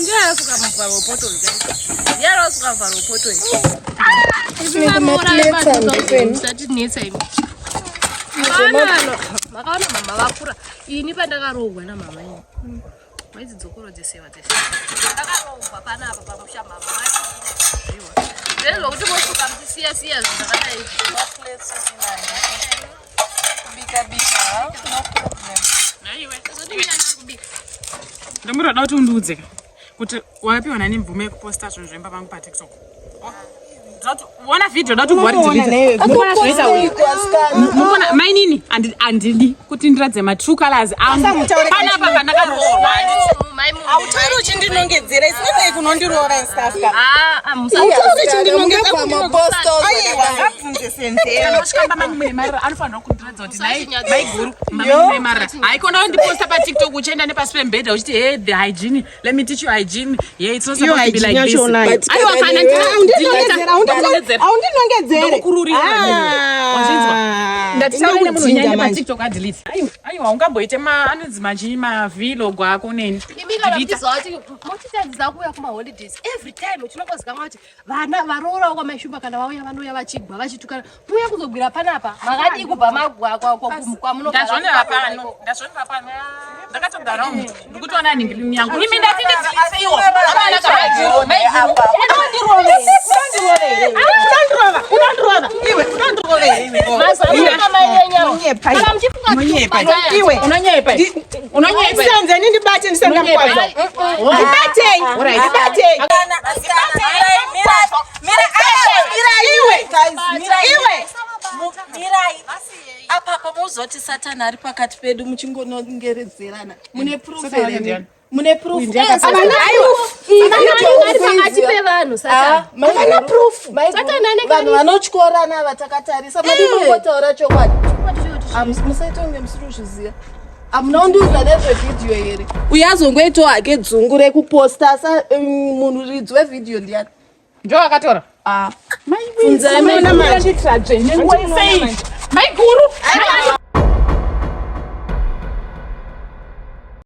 Ndiye asuka muvharo wepoto uyu. Ndiye asuka muvharo wepoto uyu. Musatinetsa imi. Makaona mama vakura. Ini pandakaroorwa namama ini. Waidzi dzokorodzeseva dzese. Ndakaroorwa panapa pamusha mama vachiiwa. Zvezvokuti mosuka muchisiya siya zvinhu zvakadai. Kubika bika, no problem. Naiwe, zvodini kubika? Ndomuroda kuti undiudze kuti wakapiwa nani mvumo yekuposta zvinhu zvemba vangu paTikTok. Ona video da kuti mainini handidi kuti ndiradze matrue colors angu panapa pandakaroorwa. Hautauri uchindinongedzera, isinei kunondiroora insaska. Kana manyu mune marira anofanira kundiradza kuti nai maiguru mune marira. Haikona kundiposta paTikTok uchienda nepasi pemubhedha uchiti, "Hey, the hygiene, let me teach you hygiene. Yeah, it's not supposed to be like this." Aiwa, kana Haundinongedzere. Ndokukururira. Wazvinzwa? Ndatitaura nemunhu unyanye paTikTok adelete. Aiwa, aiwa, ungamboite anonzi machii mavlog ako neni. Imi kana muchiziva kuti mochitadzisa kuuya kumaholidays every time, chinongozikanwa kuti vana varoora kwamaishumba kana vauya vanouya vachigwa vachitukana. Muya kuzogwira panapa, makadii kubva magwa kwamunogara? Ndazvonera pano, ndazvonera pano, ndakatogara umu ndikutoona nhingi yangu. Imi ndati ndidziliseiwo. Kana muchifunga kuti Iwe. Unonyepa, unonyepa. Sanzeni ndibate, ndisanda mukwazo. Ndibatei, ndibatei. Iwe, iwe. Mirai apapa, muzoti Satani ari pakati pedu muchingonongeredzerana. Mune proof here? Mune proof? Ari pakati pevanhu Satani. Havana proof. Satani ane Vanhu vanotyorana vatakatarisa, madinongotaura chokwadi. Musaita kunge musiri kuzviziva. Hamuna kundiudza nezvevhidhiyo here? Uyu azongoitawo hake dzungu rekuposta sa munhu ridzi wevhidhiyo ndiani? Ndo akatora. Bvunzai. Maiguru.